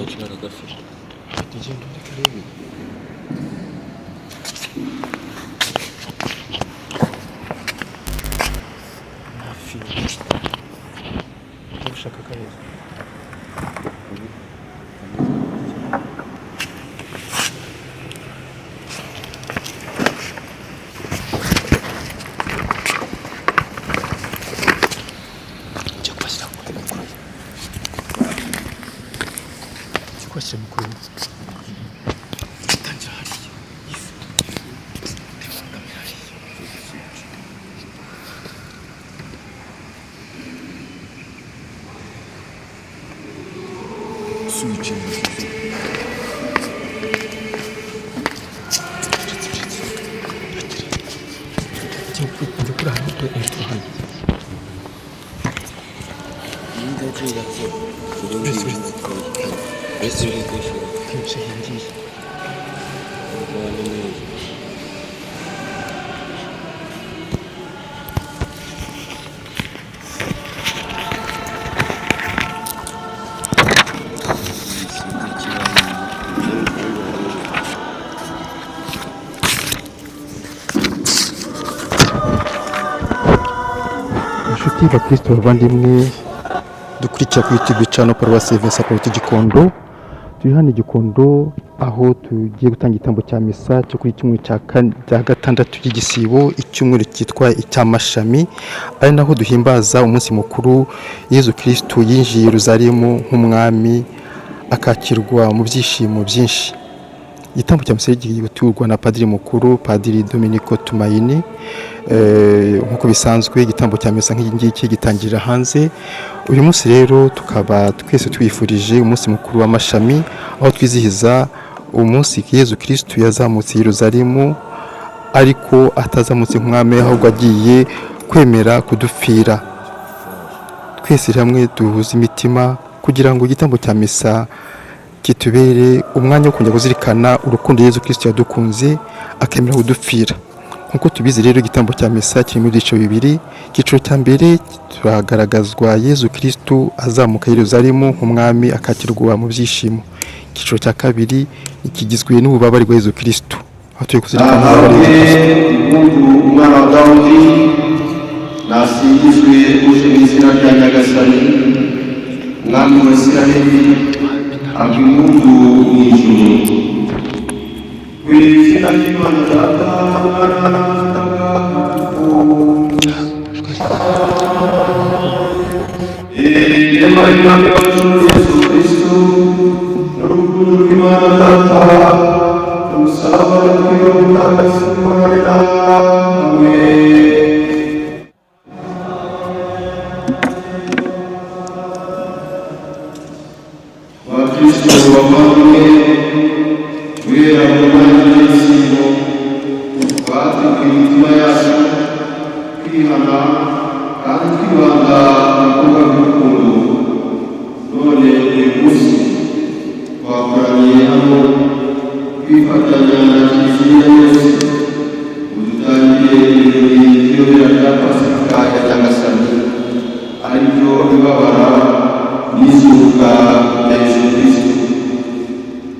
Benshi baragafite. Igenda reka rebe. Hafi. Ushaka kareza. Njya kubashyira kuri mikoro ye. Njya kubashyira mikoro ye. Tangira hariya. Telefone kamera hariya. Su içelim. Njya kuri hano hejuru hano. Uretse ibiri kwishyura. Kenshi hingiye. Abantu neza. Inshuti bakristo bavandimwe dukurikira kuri YouTube channel Paruwasi Vincent Pallotti Gikondo, turi hano i Gikondo aho tugiye gutanga igitambo cya misa cyo kuri cyumweru cya gatandatu cy'igisibo, icyumweru cyitwa icy'amashami, ari naho duhimbaza umunsi mukuru Yezu Kristo yinjiye i Yerusalemu nk'umwami akakirwa mu byishimo byinshi. Igitambo cya misa kigiye guturwa na padiri mukuru Padiri Dominico Tumaini. Nk'uko bisanzwe igitambo cya misa nk'iki ngiki gitangirira hanze. Uyu munsi rero tukaba twese twifurije umunsi mukuru w'amashami, aho twizihiza umunsi Yezu Kristo yazamutse i Yerusalemu, ariko atazamutse nk'umwami ahubwo agiye kwemera kudupfira. Twese hamwe duhuze imitima kugira ngo igitambo cya misa kitubere umwanya wo kongera kuzirikana urukundo Yezu Kristo yadukunze akemera kudupfira. Nk'uko tubizi rero igitambo cya misa kirimo ibyiciro bibiri. Icyiciro cya mbere turagaragazwa Yezu Kristo azamuka i Yerusalemu nk'umwami akakirwa mu byishimo. Icyiciro cya kabiri kigizwe n'ububabare bwa Yezu Kristo, aho turi kuzirikana ububabare bwa Yezu Kristo. Impundu umwana wa Dawudi nasingizwe uje mu izina rya Nyagasani umwami wa Isiraheli, habwa impundu mu ijuru. Ku izina ry'Imana Data Mwana na Mutagatifu. Irema ry'Umwami wacu Yesu Kristo n'urukundo rw'Imana Data n'ubusabane bw'Roho Mutagatifu bubane namwe. Bakristo bavandimwe, guhera mu ntangiriro y'isibo twateguye imitima yacu kwihana kandi twibanda ku bikorwa by'urukundo. None uyu munsi twakoraniye hano kwifatanya na Kiliziya yose ngo dutangire ibirori by'iyobera rya Pasika ya Nyagasani, ari byo ibabara n'izuka rya Yesu Kristo.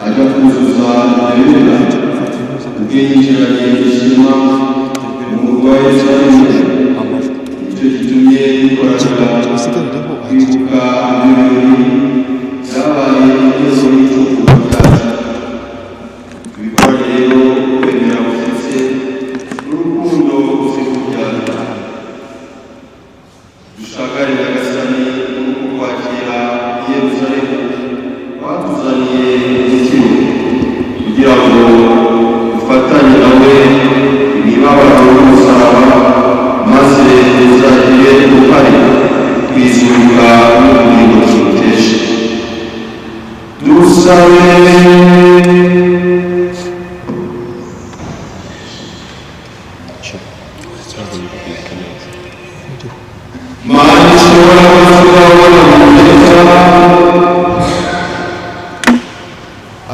Ajya kuzuza ibyo bibera ubwe yinjiranye ishema mu murwa wa Yerusalemu. Nicyo gitumye dukoranira kwibuka ibyo birori byabaye ingeso y'icungurwa ryacu. Tubikora rero kwemera gushyitse n'urukundo ruzira uburyarya. Dushakare Nyagasani muri uku kwakira i Yerusalemu batuzaniye umukiro, kugira ngo dufatanye nawe imibabaro y'umusaraba, maze tuzagire uruhare ku izuka n'ubugingo tumutesha. Dusabe. Mana ishobora kuzabona mu neza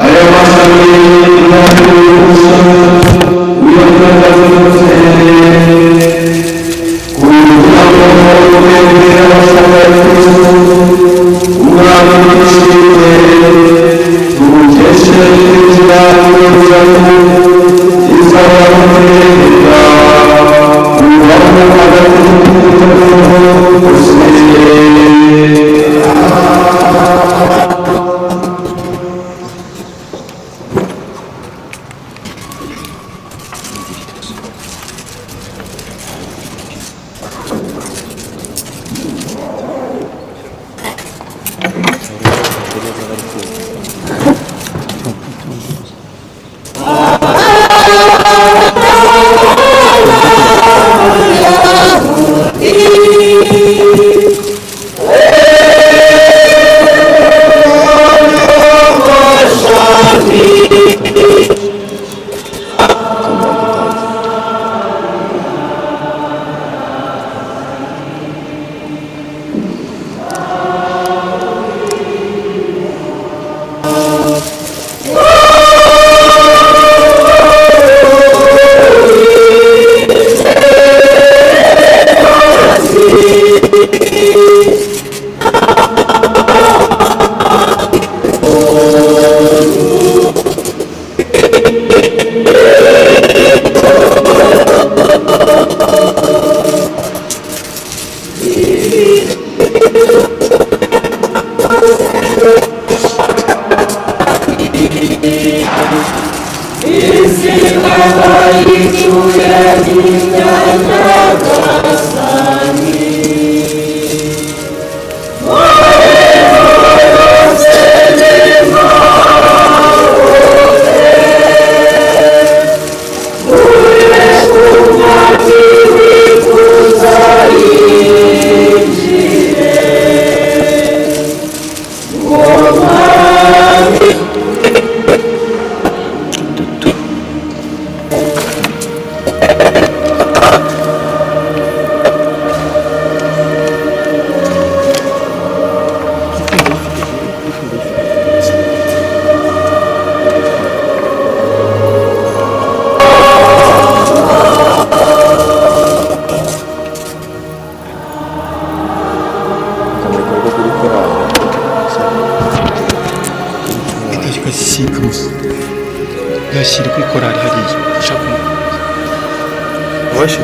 aya mashami y'ubusa uyagaragaza rwose kugira ngo twemere abashaka Kristo umwami wishimye. Gashyira kuri korari hariya ushaka Washe.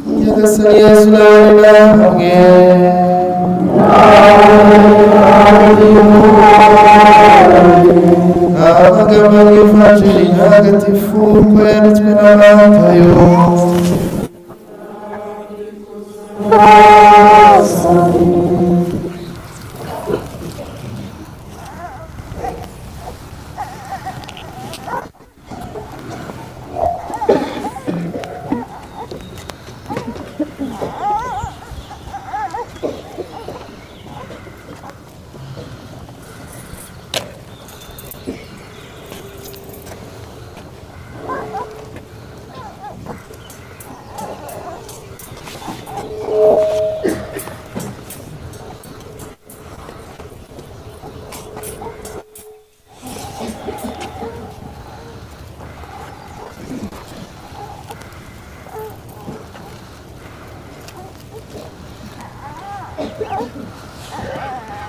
Nyagasani Yezu nawe namwe. Amagambo y'Ivanjiri ntagatifu uko yanditswe na Matayo.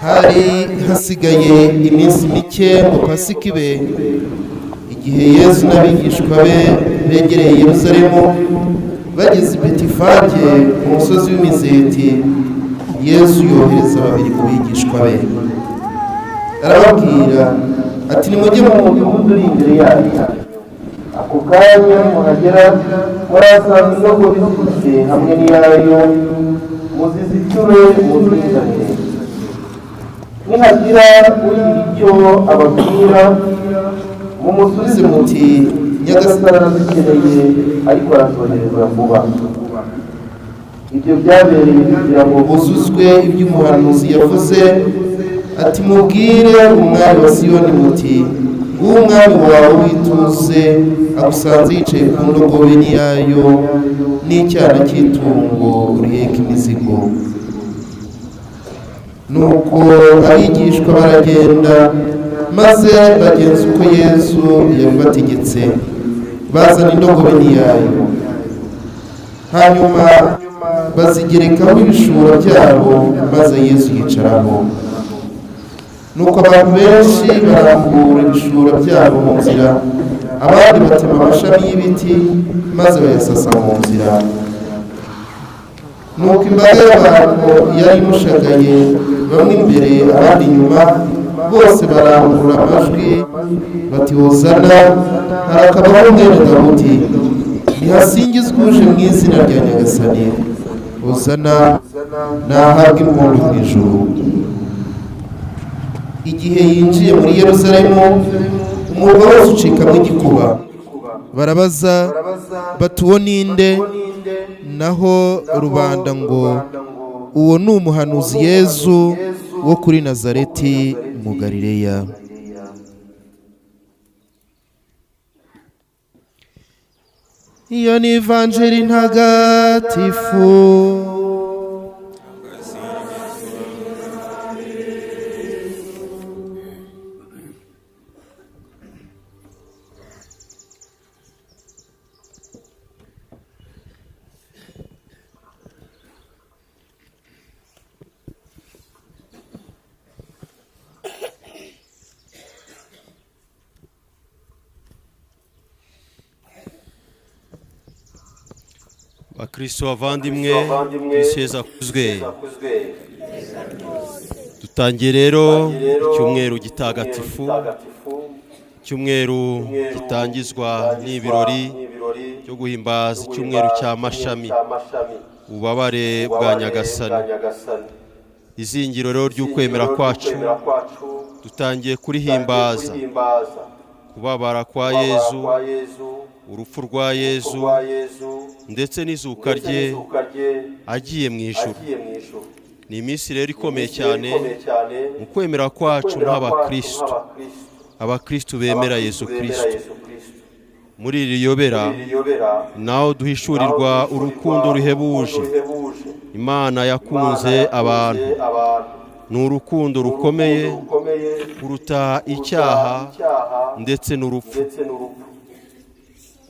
Hari hasigaye iminsi mike ngo Pasika ibe, igihe Yezu n'abigishwa be begereye Yerusalemu, bageze i Betifage ku musozi w'Imizeti, Yezu yohereza babiri mu bigishwa be, arababwira ati: nimujye mu mudugudu uri imbere yanyu, ako kanya muhagera murahasanga indogobe iziritse hamwe n'iyayo, muziziture muzinzanire. Nihagira ugira icyo ababwira, mumusubize muti: Nyagasani arazikeneye, ariko arazohereza vuba. Ibyo byabereye kugira ngo buzuzwe iby'umuhanuzi yavuze ati: mubwire umwami wa Siyoni muti: nguwo umwami wawe w'ituze agusanze yicaye ku ndogobe n'iyayo, n'icyana cy'itungo riheka imizigo. Nuko abigishwa baragenda, maze bagenza uko Yezu yabibategetse, bazana indogobe n'iyayo, hanyuma bazigerekaho ibishura byabo, maze Yezu yicaraho. Nuko abantu benshi barambura ibishura byabo mu nzira, abandi batema amashami y'ibiti maze bayasasa mu nzira. Nuko imbaga y'abantu yari imushagaye, bamwe imbere abandi inyuma, bose barangurura amajwi bati: Hozana, harakabaho mwene Dawudi, nihasingizwe uje mu izina rya Nyagasani, Hozana nahabwe impundu mu ijuru. Igihe yinjiye muri Yerusalemu, umurwa wose ucikamo igikuba, barabaza bati: uwo ninde? Naho rubanda ngo: uwo ni umuhanuzi Yezu wo kuri Nazareti mu Galileya. Iyo ni Ivanjiri ntagatifu. Bakristo bavandimwe, Kristo Yezu akuzwe. Dutangiye rero icyumweru gitagatifu, icyumweru gitangizwa n'ibirori byo guhimbaza icyumweru cy'amashami, ububabare bwa Nyagasani. Izingiro rero ry'ukwemera kwacu dutangiye kurihimbaza, kubabara kwa Yezu, urupfu rwa Yezu ndetse n'izuka rye agiye mu ijuru. Ni iminsi rero ikomeye cyane mu kwemera kwacu nk'abakristo, abakristo bemera Yezu Kristo. Muri iri yobera naho duhishurirwa urukundo ruhebuje Imana yakunze abantu. Ni urukundo rukomeye kuruta icyaha ndetse n'urupfu.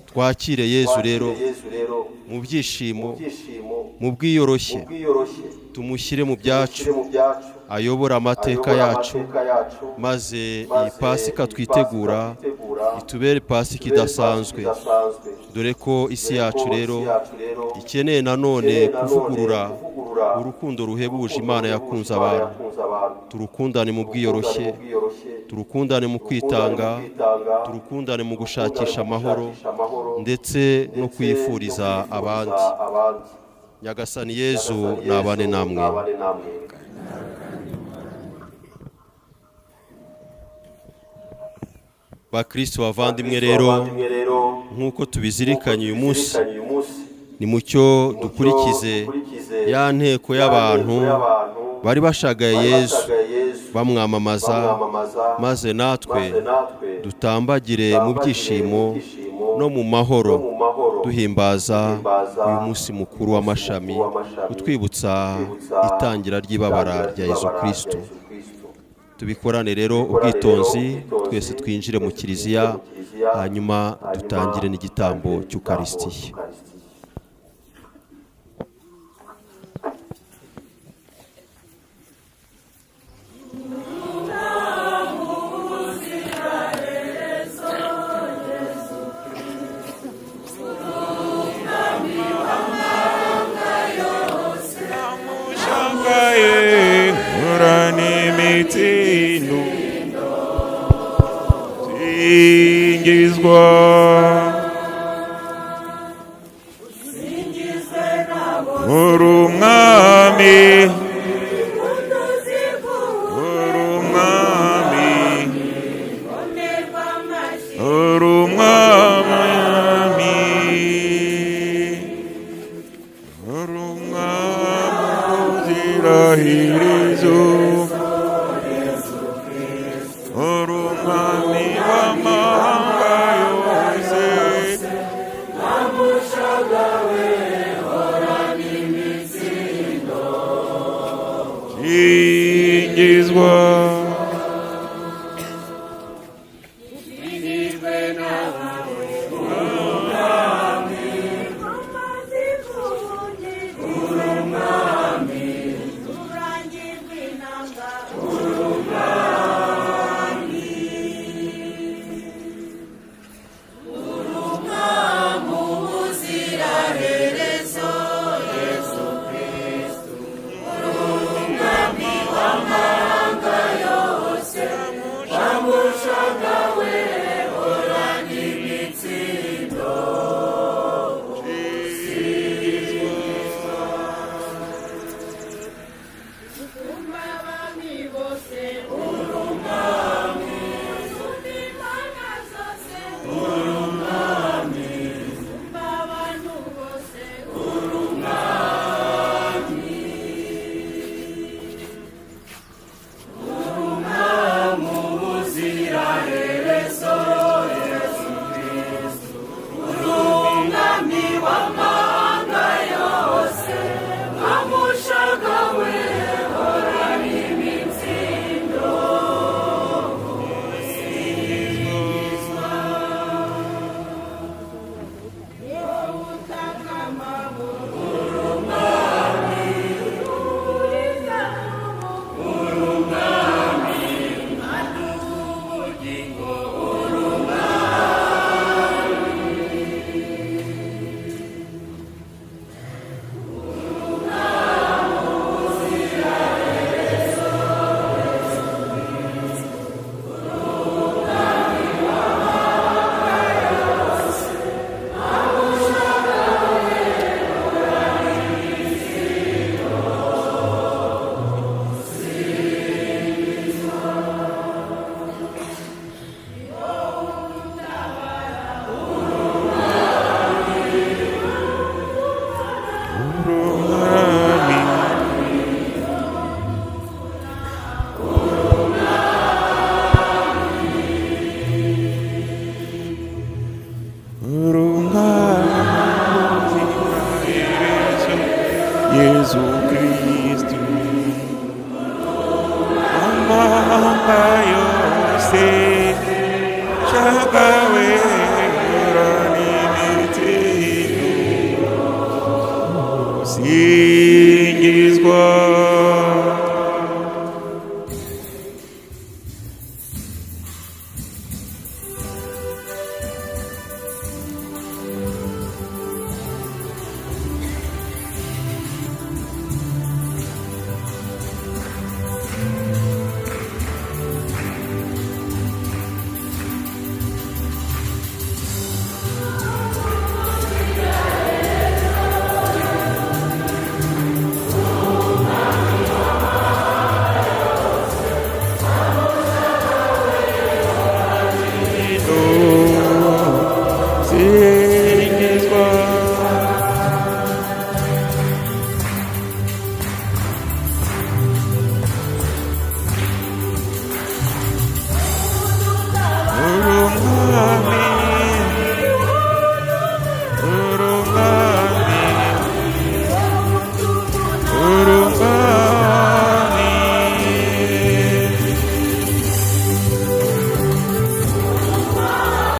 Twakire Yezu rero mu byishimo, mu bwiyoroshye, tumushyire mu byacu, ayobora amateka yacu, maze iyi Pasika twitegura Itubere Pasika idasanzwe, dore ko isi yacu rero ikeneye nanone kuvugurura urukundo ruhebuje Imana yakunze abantu. Turukundane mu bwiyoroshye, turukundane mu kwitanga, turukundane mu gushakisha amahoro ndetse no kuyifuriza abandi. Nyagasani Yezu nabane namwe. Bakristo bavandimwe rero, nk'uko tubizirikanye uyu munsi, ni mucyo dukurikize ya nteko y'abantu bari bashagaye Yezu bamwamamaza, maze natwe dutambagire mu byishimo no mu mahoro, duhimbaza uyu munsi mukuru w'amashami utwibutsa itangira ry'ibabara rya Yezu Kristo. Tubikorane rero ubwitonzi, twese twinjire mu kiliziya, hanyuma dutangire n'igitambo cy'Ukarisitiya. Singizwa uri umwami, uri umwami, uri umwami, uri umwami uziraherezo, uri umwami w'amahanga yose. Singizwa umwami. Uri umwami uziraherezo, Yezu Kristu amahanga yose shagawe n'imitsindo singizwa.